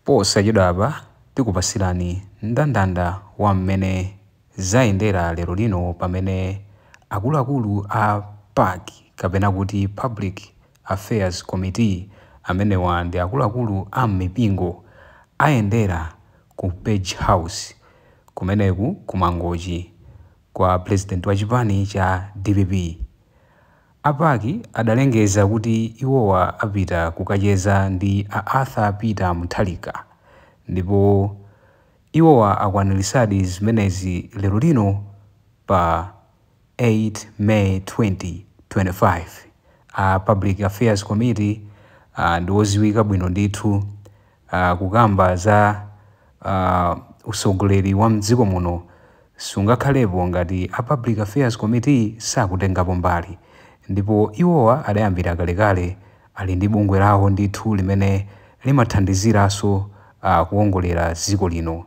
Posachedwapa tikupasirani mndandanda wa mmene zayendera lero lino pamene akuluakulu a PAC, kapena kuti Public Affairs Committee, amenewa ndi akuluakulu a mipingo, ayendera ku Page House kumeneku ku Mangochi kwa president wa chipani cha DPP. A PAC adalengeza kuti iwowa apita kukacheza ndi a Arthur Peter Mutharika, ndipo iwowa akwanirisadi zimenezi lero lino pa 8 May 2025. A Public Affairs Committee ndi oziwika bwino ndithu kukamba za usogoleri wa mdziko muno sungakhalepo ngati a Public Affairs Committee sakutengapo mbali, ndipo iwowa adayambira kalekale ali ndi bungwe lawo ndithu limene limathandiziranso kuwongolera dziko lino.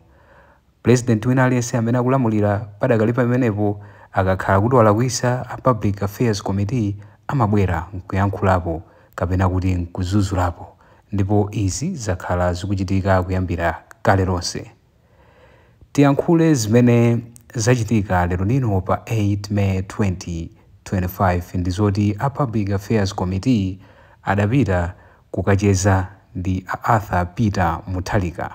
President wina aliyense amene akulamulira padakali pamenepo akakhala kuti walakwisa, a Public Affairs Committee amabwera nkuyankhulapo kapena kuti nkuzuzulapo, ndipo izi zakhala zikuchitika kuyambira kale lonse. Tiyankhule zimene zachitika lero lino pa 8 May 2025 ndi zoti a Public Affairs Committee adapita kukacheza ndi a Arthur Peter Mutharika,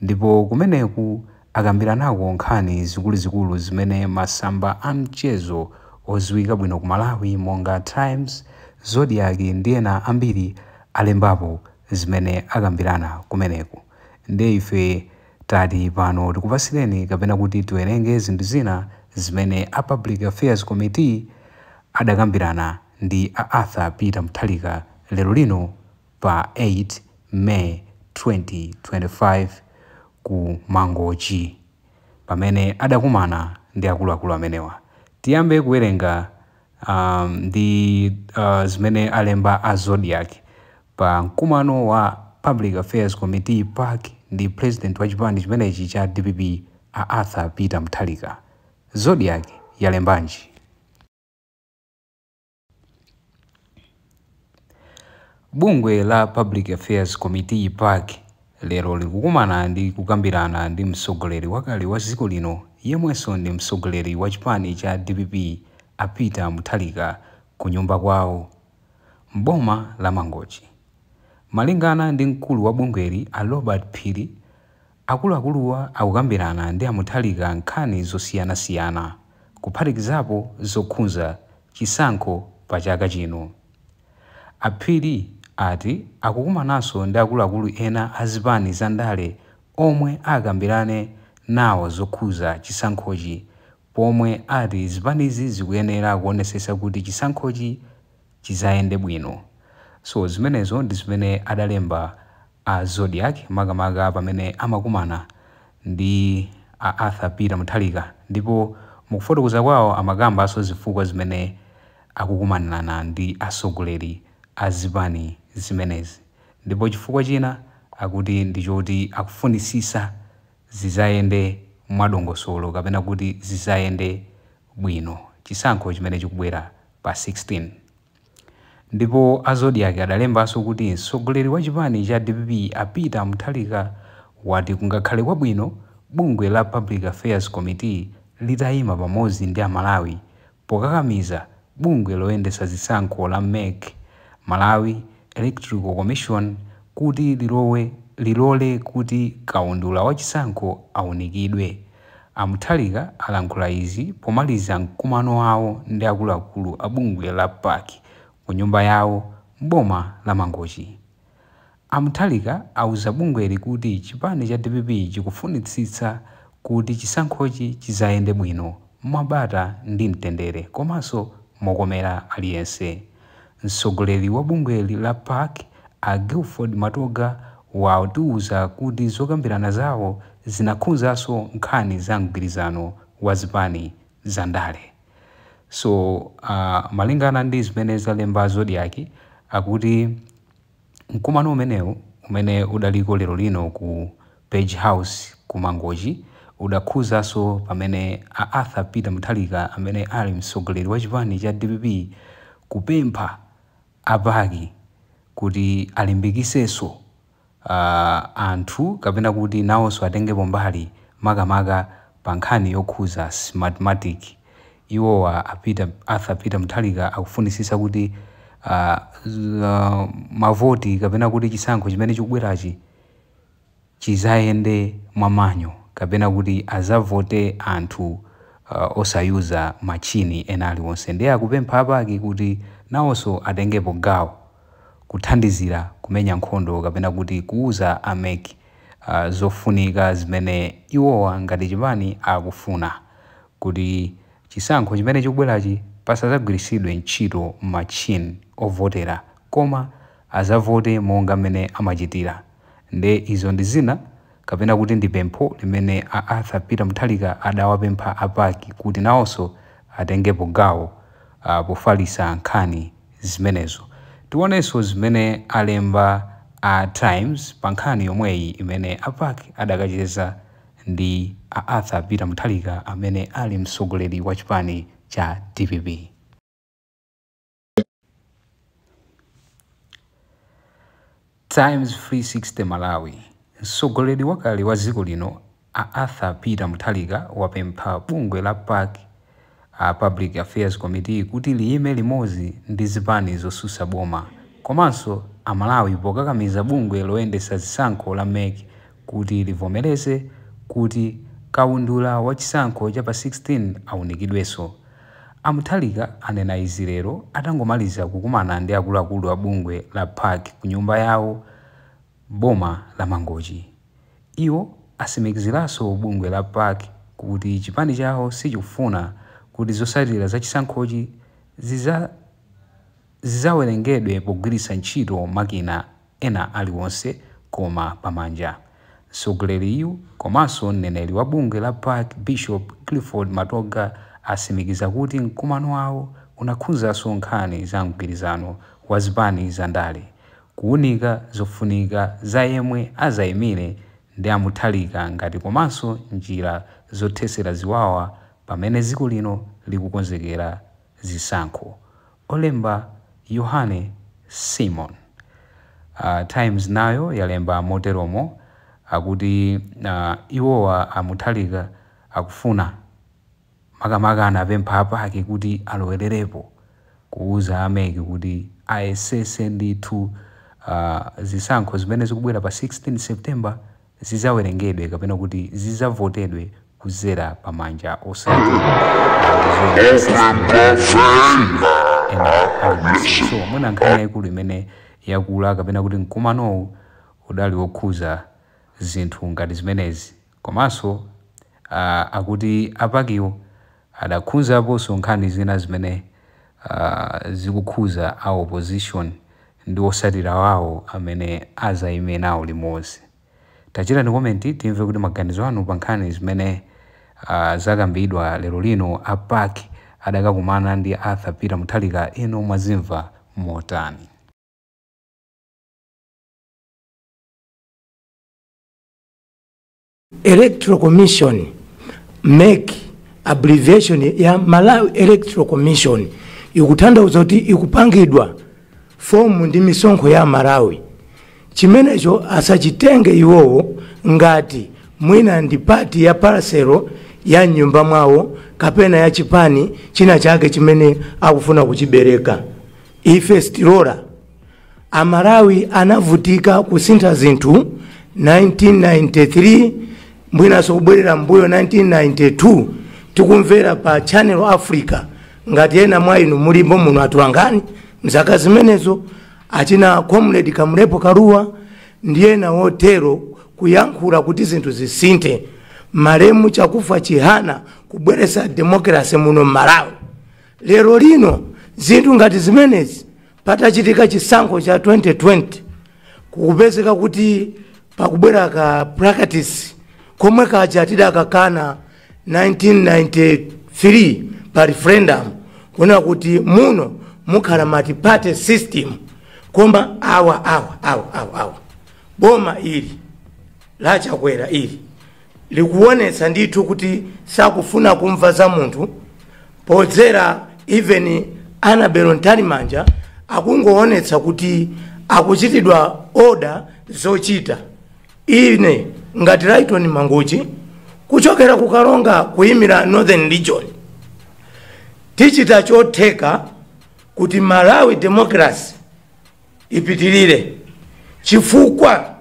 ndipo kumeneku akambiranako nkhani zikuluzikulu zimene masamba a mchezo oziwika bwino ku Malawi monga Times, Zodiak ndi ena ambiri alembapo zimene akambirana kumeneku. Ndiye ife tati pano tikupasireni kapena kuti tiwerenge zinthu zina zimene a Public Affairs Committee adakambirana ndi a Arthur Peter Mutharika lero lino pa 8 May 2025 ku Mangochi pamene adakumana ndi akuluakulu amenewa. Tiyambe kuwerenga ndi zimene alemba a Zodiak pa mkumano wa Public Affairs Committee, PAC, ndi president wa chipani chimenechi cha DPP, a Arthur Peter Mutharika. Zodiak yalembanji? Bungwe la Public Affairs Committee, PAC, lero likukumana ndi kukambirana ndi mtsogoleri wakale wa dziko lino yemwenso ndi mtsogoleri wa chipani cha DPP, a Peter Mutharika, ku nyumba kwawo mboma la Mangochi. Malingana ndi mkulu wa bungweli, a Robert Phiri, akuluakuluwa akukambirana ndi a Mutharika nkhani zosiyanasiyana, kuphatikizapo zokhudza chisankho pa chaka chino. A Phiri ati akukumananso ndi akuluakulu ena a zipani za ndale omwe akambirane nawo zokhudza chisankhochi, pomwe ati zipanizi zikuyenera kuonesesa kuti chisankhochi chizayende bwino. So zimenezo ndi zimene adalemba a Zodiak makamaka pamene amakumana ndi a Arthur Peter Mutharika, ndipo mukufotokoza kwawo amakambanso zifukwa zimene akukumanirana ndi atsogoleri a zipani zimenezi, ndipo chifukwa china akuti ndichoti akufunisisa zizayende mwadongosolo kapena kuti zizayende bwino chisankho chimene chikubwera pa 16. Ndipo a Zodiak adalembanso kuti mtsogoleri wa chipani cha DPP, a Peter Mutharika, wati kungakhale kwabwino bungwe la Public Affairs Committee litayima pamodzi ndi Amalawi pokakamiza bungwe loyendetsa zisankho la MEC, Malawi Electoral Commission, kuti lilole kuti kaundula wa chisankho awunikidwe. A Mutharika alankhula izi pomaliza mkumano wawo ndi akuluakulu a bungwe la PAC ku nyumba yawo mboma la Mangochi. A Mutharika auza bungweli kuti chipani cha DPP chikufunitsitsa kuti chisankhochi chizayende bwino mwabata ndi mtendere komanso mokomera aliyense. Mtsogoleri wa bungweli la PAC, a Guilford Matoga, watiuza kuti zokambirana zawo zinakhuzanso nkhani za mgwirizano wa zipani za ndale. So malingana ndi zimene zalemba Zodiak, akuti mkumano umenewu umene udaliko lero lino ku Page House ku Mangochi udakhuzanso pamene a Arthur Peter Mutharika, amene ali mtsogoleri wa chipani cha DPP, kupempha a PAC kuti alimbikisenso anthu kapena kuti nawonso atengepo mbali makamaka pa nkhani yokhuza Smartmatic. Iwowa Arthur Peter Mutharika akufunisisa kuti mavoti kapena kuti chisankho chimene chikubwerachi chizayende mwamanyo kapena kuti azavote anthu osayuza machini ena aliwonse. Ndiye akupempha a PAC kuti nawonso atengepo gawo kuthandizira kumenya nkhondo kapena kuti kuuza a MEC zofunika zimene iwowa ngati chipani akufuna kuti chisankho chimene chikubwerachi pasazagwiritsidwe ntchito machini ovotera koma azavote monga mmene amachitira. Nde izo ndi zina kapena kuti ndi pempho limene a Arthur Peter Mutharika adawapempha a PAC kuti nawonso atengepo gawo pofalitsa nkhani zimenezo. Tionenso zimene alemba a Times pa nkhani yomweyi imene a PAC adakacheza ndi a Arthur Peter Mutharika amene ali mtsogoleri wa chipani cha DPP. Times 360 Malawi. Mtsogoleri wakale wa dziko lino a Arthur Peter Mutharika wapempha bungwe la PAC a Public Affairs Committee kuti liyime limodzi ndi zipani zosusa boma komanso amalawi pokakamiza bungwe loyendetsa zisankho la MEC kuti livomereze kuti kaundula wa chisankho cha pa 16 awunikidwenso. A Mutharika anena izi lero atangomaliza kukumana ndi akuluakulu a bungwe la PAC ku nyumba yawo boma la Mangochi. Iwo asimikiziranso bungwe la PAC kuti chipani chawo sichikufuna kuti zotsatira za chisankhochi zizawerengedwe pogwiritsa ntchito makina ena aliwonse koma pamanja. Mtsogoleriyu komanso mneneri wa bungwe la PAC Bishop Clifford Matoga asimikiza kuti mkumano wawo unakhuzanso nkhani za mgwirizano wa zipani za ndale, kuwunika zofunika za yemwe azayimire ndi a Mutharika ngati komanso njira zothetsera ziwawa pamene dziko lino likukonzekera zisankho. Olemba Yohane Simon. Times nayo yalemba moteromo akuti iwowa a Mutharika akufuna makamaka anapempha a PAC kuti alowererepo kuuza a MEC kuti ayesese ndithu zisankho zimene zikubwera pa 16 September zizawerengedwe kapena kuti zizavotedwe kuzera pamanja osati ena aliwonse. So mwina nkhani yayikulu imene yakula kapena kuti mkumanowu udali wokhuza zinthu ngati zimenezi. Komanso akuti a PACiwo adakhudzaponso nkhani zina zimene zikukhuza a opposition ndi osatira wawo amene azayime nawo limodzi. Tachitani comment timve kuti maganizo anu pa nkhani zimene zakambidwa lero lino a PAC adakakumana ndi Arthur Peter Mutharika inu mwazimva motani. Electoral Commission, MEC, abbreviation ya Malawi Electoral Commission, ikutanthauza kuti ikupangidwa fomu ndi misonkho ya Malawi. Chimenecho asachitenge iwowo ngati mwina ndi pati ya paraselo ya nyumba mwawo kapena ya chipani china chake chimene akufuna kuchibereka. Ife sitilora. Amalawi anavutika kusintha zinthu 1993, mwinanso kubwerera mbuyo 1992, tikumvera pa Channel Africa. Ngati ena mwa inu mulipo muno atulangani mzaka zimenezo, achina Comrade Kamlepo Kalua ndi ena wotero kuyankhula kuti zinthu zisinthe. Malemu Chakufa Chihana kubweretsa democracy muno Malawi. Lero lino zinthu ngati zimenezi patachitika chisankho cha 2020, kukupezeka kuti pakubwera ka practice komwe kaja tidakakana 1993 pa referendum, kunena kuti muno mukhala multi-party system. Koma awa awa awa awa awa boma ili lachakwera ili likuonetsa ndithu kuti sakufuna kumva za munthu, podzera even Annabel Mtalimanja akungoonetsa kuti akuchitidwa order Zochita, ine ngati Lyton Mangochi kuchokera ku Karonga kuyimira Northern Region, tichita chotheka kuti Malawi democracy ipitirire, chifukwa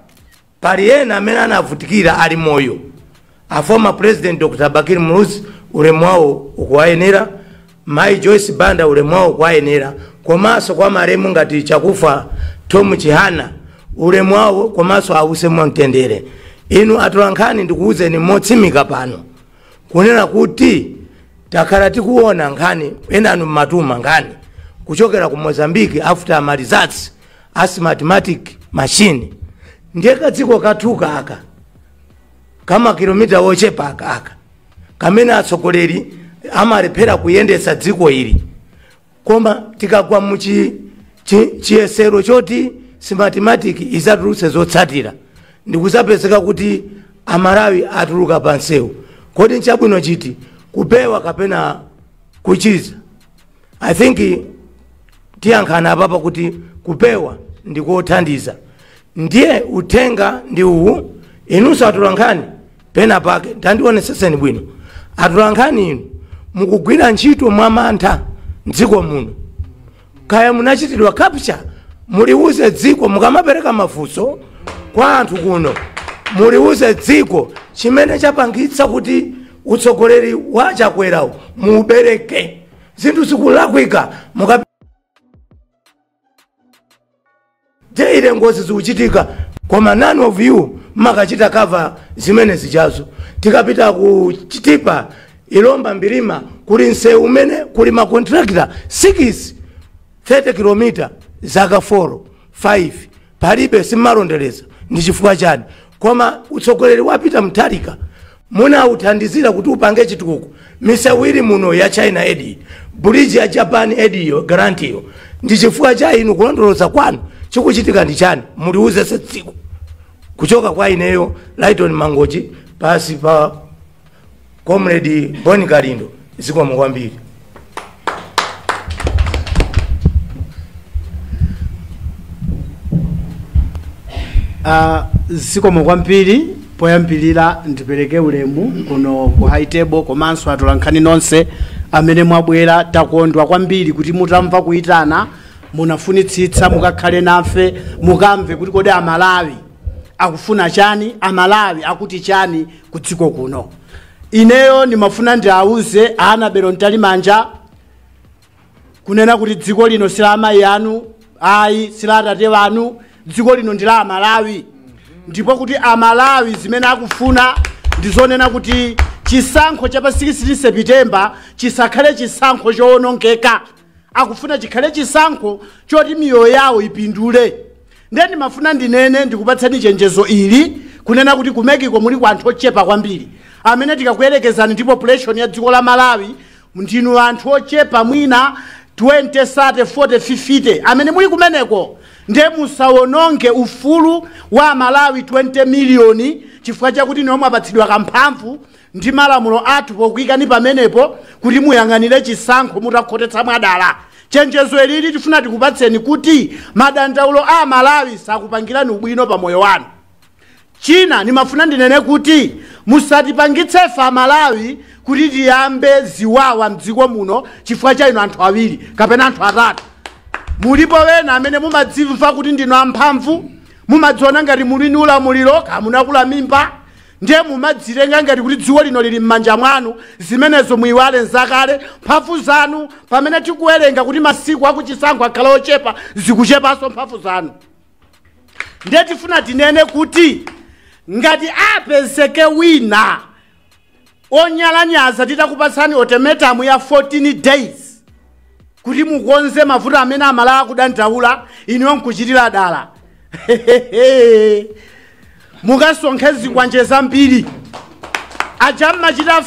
pali ena amene anavutikira ali moyo. A former President Dr Bakili Muluzi, ulemu wawo ukuwayenera. Mai Joyce Banda, ulemu wawo ukuwayenera. Komanso kwa malemu ngati Chakufa Tom Chihana, ulemu wawo komanso ause mwamtendere. Inu atolankhani, ndikuwuzeni motsimika pano kunena kuti takhala tikuona nkhani, enanu mmatuma nkhani kuchokera ku Mozambique after ma results a Smartmatic machine. Ndiye kadziko kathuka aka kama kilomita wochepa aka aka kamene atsogoleri amalephera kuyendetsa dziko ili, koma tikagwa muchi chiyesero choti Smartmatic izatulutse zotsatira ndikuzapezeka kuti Amalawi atuluka pa nsewu, kodi nchabwino chiti, kupewa kapena kuchiza? I think tiyankhana apapa kuti kupewa ndikothandiza. Ndiye uthenga ndi uwu. Inunso atolankhani, pena pake tandioneseseni bwino. Atolankhani inu mukugwira ntchito mwamantha mdziko muno. Kaya munachitidwa capture, muliuze dziko mukamapereka mafunso kwa anthu kuno, muliuze dziko chimene chapangitsa kuti utsogoleri wa Chakwerawo muubereke. Zinthu zikulakwika muka daily, ngozi zikuchitika, koma none of you makachita cover zimene zichazo. Tikapita ku Chitipa, Ilomba, Mbilima, kuli msewu umene kuli ma contractor 6, 30 km, zaka 4 5 palibe, simmalondereza. Ndi chifukwa chani? Koma utsogoleri wapita Mutharika munauthandizira kuti upange chitukuko. Misewu ili muno ya China Aid, bridge ya Japan Aid iyo, grant iyo, ndi chifukwa cha inu kulondoloza kwanu. Chikuchitika ndi chani? Muliuze dziko. Kuchoka kwa ineyo Lyton Mangochi pasi pa Comrade Boni Kalindo, zikomo kwambiri. Zikomo kwambiri. Poyambirira ndipereke ulemu kuno ku high table komanso atolankhani nonse amene mwabwera. Takondwa kwambiri kuti mutamva kuyitana munafunitsitsa mukakhale nafe, mukamve kuti kodi Amalawi akufuna chani, Amalawi akuti chani ku dziko kuno. Ineyo ndimafuna ndiawuze Annabel Mtalimanja kunena kuti dziko lino si la amayi anu ayi, si la atate wanu. Dziko lino ndi la Amalawi, ndipo kuti Amalawi zimene akufuna ndizonena kuti chisankho cha pa 16 September chisakhale chisankho chowonongeka. Akufuna chikhale chisankho choti miyoyo yawo ipindule. Ndiye ndimafuna ndinene, ndikupatseni chenjezo ili kunena kuti ku MEC ko muli ku anthu ochepa kwambiri amene tikakuyerekezani ndi population ya dziko la Malawi, ndinu anthu ochepa, mwina 20, 30, 40, 50 amene muli kumeneko. Ndiye musawononge ufulu wa Malawi 20 miliyoni chifukwa chakuti niwo mwapatsidwa kamphamvu ndi malamulo athu pokuyikani pamenepo kuti muyang'anire chisankho mutakhotetsa mwadala. Chenjezo ilili tifuna tikupatseni kuti madandaulo a Malawi sakupangirani ubwino pa moyo wanu. China nimafuna ndinene kuti musatipangitse ife Amalawi kuti tiyambe ziwawa mdziko muno chifukwa cha inu anthu awiri kapena anthu atatu. Mulipo wena amene mumadzimva kuti ndinu amphamvu, mumadziona ngati muli ndi ulamuliro, kamunakula mimba, ndiye mumadzitenga ngati kuti dziko lino lili m'manja mwanu. Zimenezo muyiwale, nzakale. Mphamvu zanu, pamene tikuwerenga kuti masiku akuchisankho akhala ochepa, zikuchepanso mphamvu zanu. Ndiye tifuna tinene kuti ngati apezeke wina onyalanyaza titakupatsani ultimatum ya 14 days kuti mukonze mavuto amene Amalawi akudandaula, inuyo nkuchitira dala, mukasonkhe zikwanje zambiri. Aja mmachita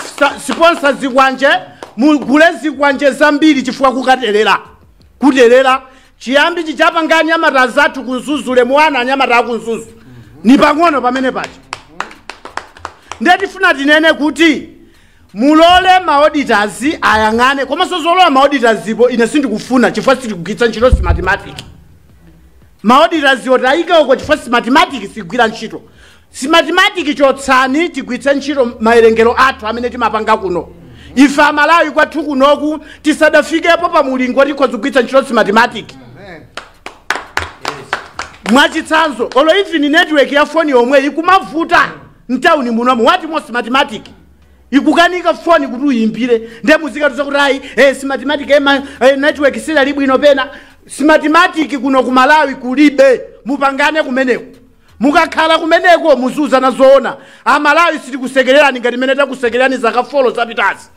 sponsor zikwanje, mugule zikwanje zambiri, chifukwa kukaterera kuterera chiyambi chichapanga anyamata zathu ku Mzuzu lemuwana anyamata aku Mzuzu ni pang'ono pamene paja. Ndiye tifuna tinene kuti mulole ma auditors ayang'ane, komanso zolowa ma auditors ipo ine sindikufuna chifukwa sitikugwiritsa ntchito Smartmatic. Ma auditors otayike uko chifukwa Smartmatic sigwira ntchito. Smartmatic chotsani, tigwiritse ntchito maerengero athu amene timapanga kuno. Ife Amalawi kwathu kunoku tisadafikepo pa mulingo tikhoza kugwiritsa ntchito Smartmatic. Mwachitsanzo, olo even network ya foni yomwe ikumavuta mtawuni munomu, wati mo Smartmatic ikukanika foni kuti uyimbire. Ndiye muzikatuza kuti ayi, Smartmatic, network silali bwino pena. Smartmatic kuno ku Malawi kulibe. Mupangane kumeneko. Mukakhala kumeneko muzuzana zoona. Amalawi sitikusekererani ngati mmene takusekererani zaka 4 zapitazi.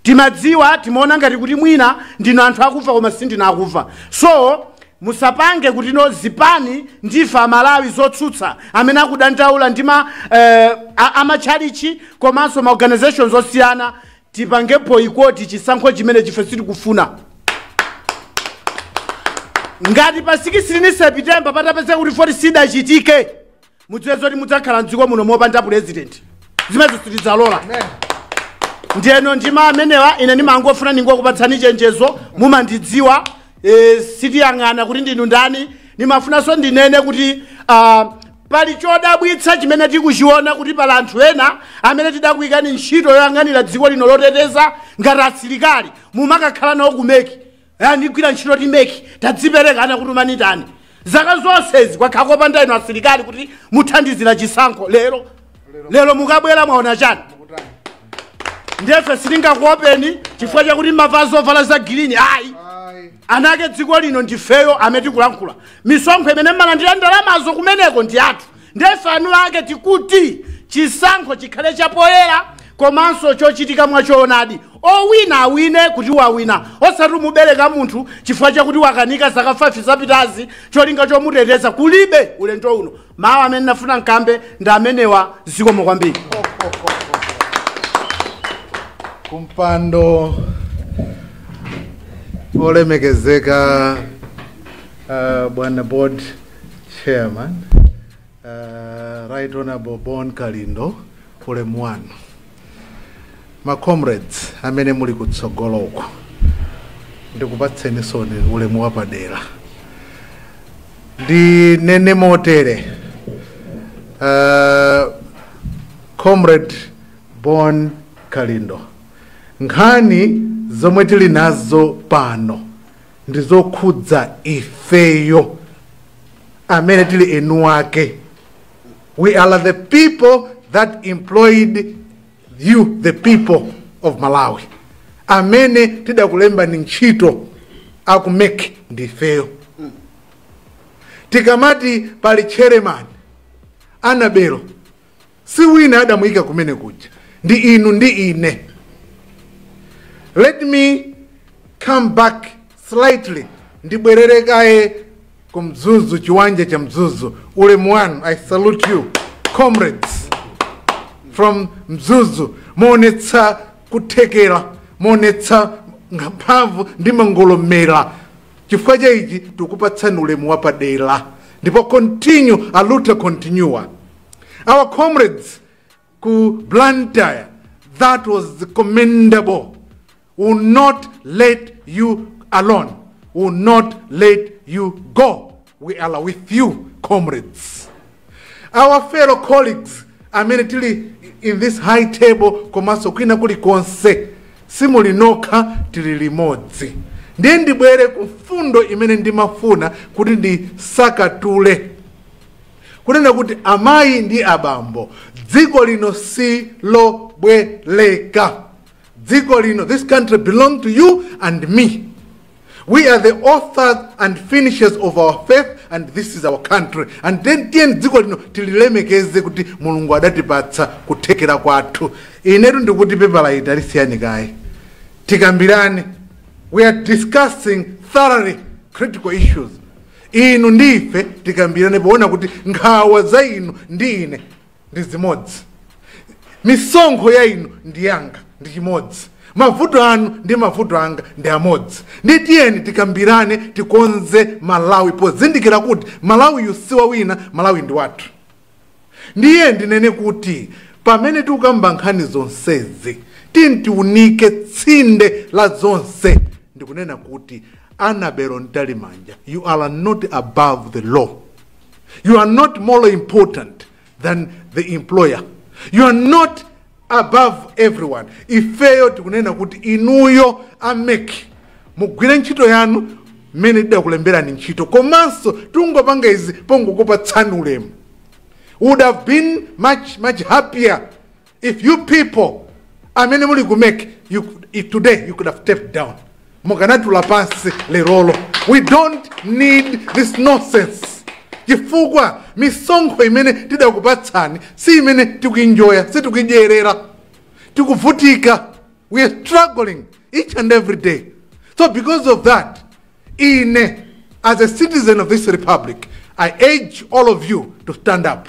Timadziwa, timaona ngati kuti mwina ndinu anthu akufa, koma sindinu akufa. So musapange kuti no zipani ndife Amalawi zotsutsa amene akudandaula ndi ma amatchalichi komanso ma organizations osiyana, tipange boycott chisankho chimene chife sitikufuna. Ngati pa 16 September patapezeka kuti 40 sidachitike, mudziwe zoti mudzakhala mdziko muno mopanda president. Zimenezo sitidzalola. Ndiyeno ndima amenewa ine ndimangofuna ningokupatsani chenjezo. Mumandidziwa, sitiyang'ana kuti ndinu ndani. Nimafunanso ndinene kuti pali chodabwitsa chimene tikuchiona, kuti pali anthu ena amene tidakuyikani ntchito yoyang'anira dziko lino loteteza ngati asilikali, mumakakhala nawo ku MEC. Ndigwira ntchito ti MEC, tadzipereka, anakutumani tani? Zaka zonsezi kwakhala kopanda inu asilikali kuti muthandizira chisankho. Lero lero mukabwera mwaona chani? Ndefe sitingakuopeni chifukwa chakuti mavala zovala za green, ayi. Anake dziko lino ndifeyo amene tikulankhula. Misonkho imene mmalandira ndalamazo kumeneko ndi athu. Ndefe anu ake tikuti chisankho chikhale chapoyera komanso chochitika mwachoonadi. Owina awine kuti wawina, osati mubereka munthu chifukwa chakuti wakanika zaka 5 zapitazi, cholinga chomuteteza kulibe ulendo uno. Mawu amene nafuna nkambe ndi amenewa. Zikomo kwambiri. Kumpando olemekezeka, bwana board chairman, Right Honorable Bon Kalindo, ulemu wanu. Ma comrades amene muli kutsogoloko, ndikupatseni soni ulemu wapadera. Ndinene motere, Comrade Bon Kalindo, nkhani zomwe tili nazo pano ndizokhudza ifeyo amene tili enu ake. We are the people that employed you, the people of Malawi. Amene tidakulembani ntchito aku MEC ndifeyo. Tikamati pali chairman Anabelo, si wina adamuyika kumene kuja, ndi inu ndi ine. Let me come back slightly, ndibwerere kaye ku Mzuzu, chiwanja cha Mzuzu. Ulemu wanu, I salute you comrades from Mzuzu. Muonetsa kuthekera, muonetsa mphamvu ndi mangolomera. Chifukwa cha ichi tikupatsani ulemu wapadera, ndipo continue, a luta continua. Our comrades ku Blantyre, that was commendable. Will not let you alone, will not let you go. We are with you, comrades. Our fellow colleagues amene tili in this high table komanso kwina kulikonse, simuli nokha, tili limodzi. Ndiye ndibwere ku mfundo imene ndimafuna kuti ndisakatule, kunena kuti amayi ndi abambo, dziko lino si lobweleka. Dziko lino, this country belong to you and me. We are the authors and finishers of our faith, and this is our country. And then tiyeni dziko lino tililemekeze kuti Mulungu adatipatsa kuthekera kwathu. Inetu ndikuti pepala ita lisiyani kaye, tikambirane. We are discussing thoroughly critical issues. Inu ndife tikambirane poona kuti nkhawa za inu ndi ine ndi zimodzi, misonkho ya inu ndi yanga ndi chimodzi, mavuto anu ndi mavuto anga ndi amodzi. Ndi tiyeni tikambirane, tikonze Malawi pozindikira kuti Malawi si wa wina, Malawi ndi wathu. Ndiye ndinene kuti pamene tikukamba nkhani zonsezi, tiyeni tiunike tsinde la zonse, ndikunena kuti Annabel Mtalimanja, you are not above the law. You are not more important than the employer. You are not above everyone. Ifeyo tikunena kuti inuyo a MEC mugwire ntchito yanu mmene tidakulemberani ntchito, komanso tungopanga izi pongokupatsani ulemu. Would have been much, much happier if you people amene muli ku MEC, if today you could have stepped down, mukanatula pansi lerolo. We don't need this nonsense, chifukwa misonkho imene tidakupatsani si imene tikuinjoya, sitikuidyerera, tikuvutika. We are struggling each and every day. So because of that, ine as a citizen of this republic, I urge all of you to stand up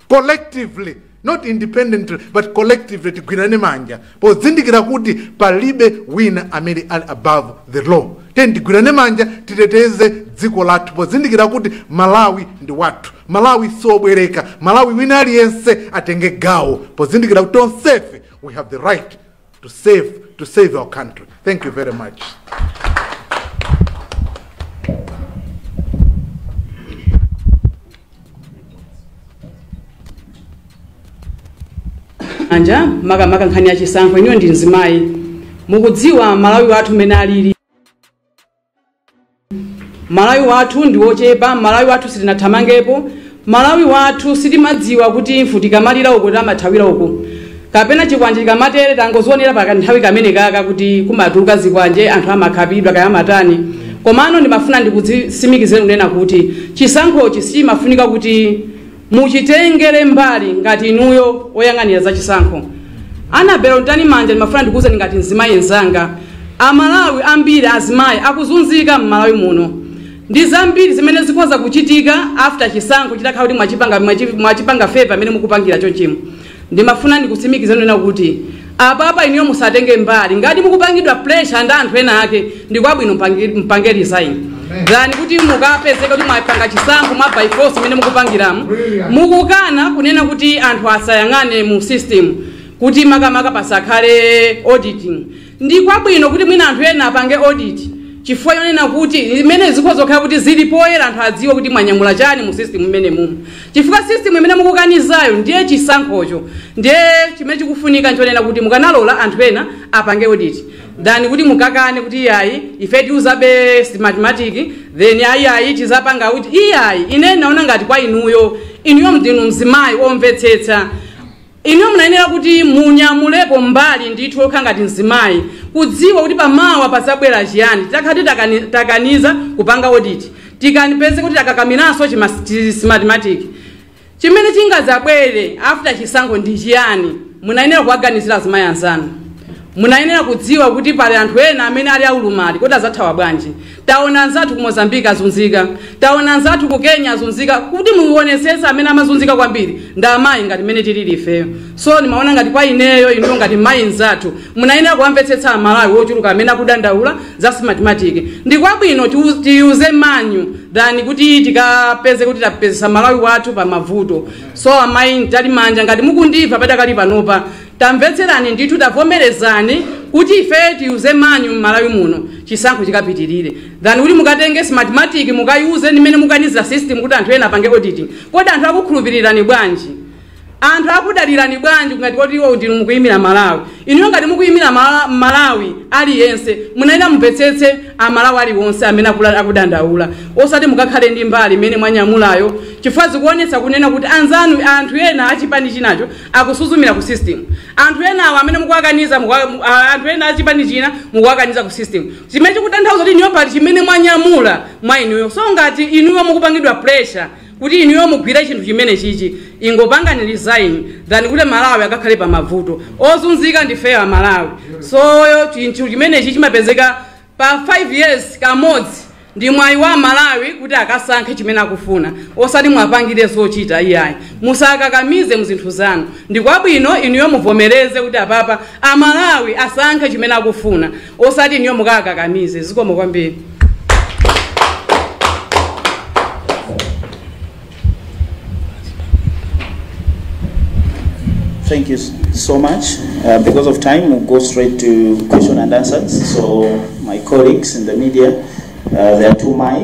collectively, not independently but collectively. Tigwirane manja pozindikira kuti palibe wina amene ali above the law. Tiyeni tigwirane manja, titeteze dziko lathu pozindikira kuti Malawi ndi wathu, Malawi sobwereka, Malawi wina aliyense atenge gawo, pozindikira kuti tonsefe we have the right to save our country. Thank you very much. Anja makamaka nkhani ya chisankho, inuyo ndi mzimayi, mukudziwa Malawi wathu mmene alili. Malawi wathu ndi wochepa, Malawi wathu sitinathamangepo, Malawi wathu sitimadziwa kuti mfuti ikamalira uko tamathawira uko, kapena chikwanje chikamatere. Tangozionera pa kanthawi kamene kaka kuti kumatuluka zikwanje, anthu amakhapidwa kaya amatani. Komano ndimafuna ndikutsimikizeni kunena kuti chisankhochi sichimafunika kuti muchitengere mbali ngati inuyo oyang'anira za chisankho. Annabel Mtalimanja, ndimafuna ndikuwuzeni ngati mzimayi mzanga, Amalawi ambiri azimayi akuzunzika m'Malawi muno. Ndi zambiri zimene zikhoza kuchitika after chisankho chitakhala kuti mwachipanga favor amene mukupangira chonchimo. Ndimafuna ndikutsimikizeni kunena kuti apapa inuyo musatenge mbali. Ngati mukupangidwa pressure ndi anthu ena ake, ndikwabwino mpange resign than kuti mukapezeka kuti mwapanga chisankho mwa by force imene mukupangiramo. Mukukana kunena kuti anthu asayang'ane mu system, kuti makamaka pasakhale auditing. Ndi kwabwino kuti mwina anthu ena apange audit, chifukwa yonena kuti imene zikhoza kukhala kuti zili poyera, anthu adziwe kuti mwanyamula chani mu system imene mumu, chifukwa system imene mukukanizayo ndiye chisankhocho. Ndiye chimene chikufunika nchonena kuti mukanalola anthu ena apange audit than kuti mukakane kuti iyayi, ife tiuzabe Smartmatic, then ayiayi tizapanga kuti iyayi. Ine naona ngati kwa inuyo, inuyo ndinu mzimayi omvetsetsa, inuyo munayenera kuti munyamulepo mbali ndithu okha ngati mzimayi, kudziwa kuti pamawa pazabwera chiyani titakhala takaniza kupanga audit, tikanipeze kuti takakamiranso Smartmatic, chimene chingadzabwere after chisankho ndi chiyani? Munayenera kuwaganizira azimayi anzanu. Munayenera kudziwa kuti pali anthu ena amene ali aulumali, kodi azathawa bwanji? Taona anzathu ku Mozambique azunzika, taona anzathu ku Kenya azunzika. Kuti muonesese, amene amazunzika kwambiri ndi amayi ngati mmene tilili ifeyo. So nimaona ngati kwa ineyo, inuyo ngati mayi nzathu munayenera kuwamvetsetsa Amalawi wochuluka amene akudandaula za Smartmatic. Ndi kwabwino tiyuze manual than kuti tikapeze kuti tapezesa Malawi wathu pa mavuto. So amayi Mtalimanja, ngati mukundimva padakali panopa, tamvetserani ndithu, tavomerezani kuti ife tiyuze manual m'Malawi muno, chisankho chikapitirire, than kuti mukatenge Smartmatic mukayuze nimene mukaniza system kuti anthu ena apange auditing. Kodi anthu akukhulupirirani bwanji? Anthu akudalirani bwanji ngati kuti iwo ndinu mukuyimira Malawi? Inuyo ngati mukuyimira Malawi aliyense, munayenera mumvetsetse Amalawi aliwonse amene akudandaula, osati mukakhale ndi mbali imene mwanyamulayo, chifukwa zikuonetsa kunena kuti anzanu, anthu ena achipani chinacho akusuzumira ku system, anthu enawo amene mukuwakaniza, anthu ena achipani china mukuwakaniza ku system, chimene chikutanthauza kuti inuyo pali chimene mwanyamula mwa inuyo. So ngati inuyo mukupangidwa pressure kuti inuyo mugwire chinthu chimene chichi, ingopangani resign than kuti Malawi akakhale pa mavuto. Ozunzika ndifeyo Amalawi. So chinthu chimenechi chimapezeka pa 5 years kamodzi, ndi mwayi wa Malawi kuti akasankhe chimene akufuna, osati mwapangire zochita iyayi. Musakakamize muzinthu zanu. Ndi kwabwino inuyo muvomereze kuti apapa Amalawi asankhe chimene akufuna, osati inuyo mukakakamize. Zikomo kwambiri. Thank you so much. Because of time, we'll go straight to question and answers. So, my colleagues in the media, There are two mics.